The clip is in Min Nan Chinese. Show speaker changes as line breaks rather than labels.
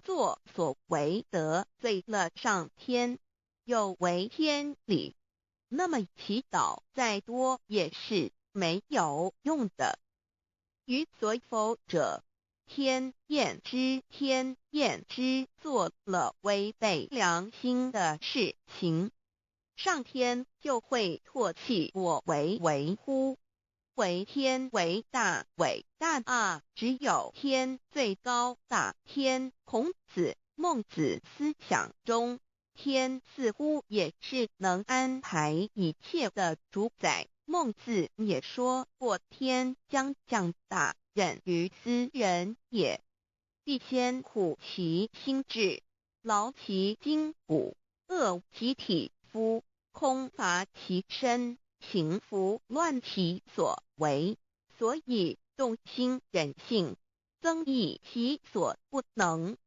作所為得罪了上天，有違天理，那麼祈禱再多也是沒有用的。於所否者，天厭之，天厭之，做了違背良心的事情，上天就會唾棄我為為乎？惟天為大，偉大啊！只有天最高大。天，孔子、孟子思想中，天似乎也是能安排一切的主宰。孟子也說過：“天將降大任於斯人也，必先苦其心志，勞其筋骨，餓其體膚，空乏其身。”行拂亂其所為，所以動心忍性，增益其所不能。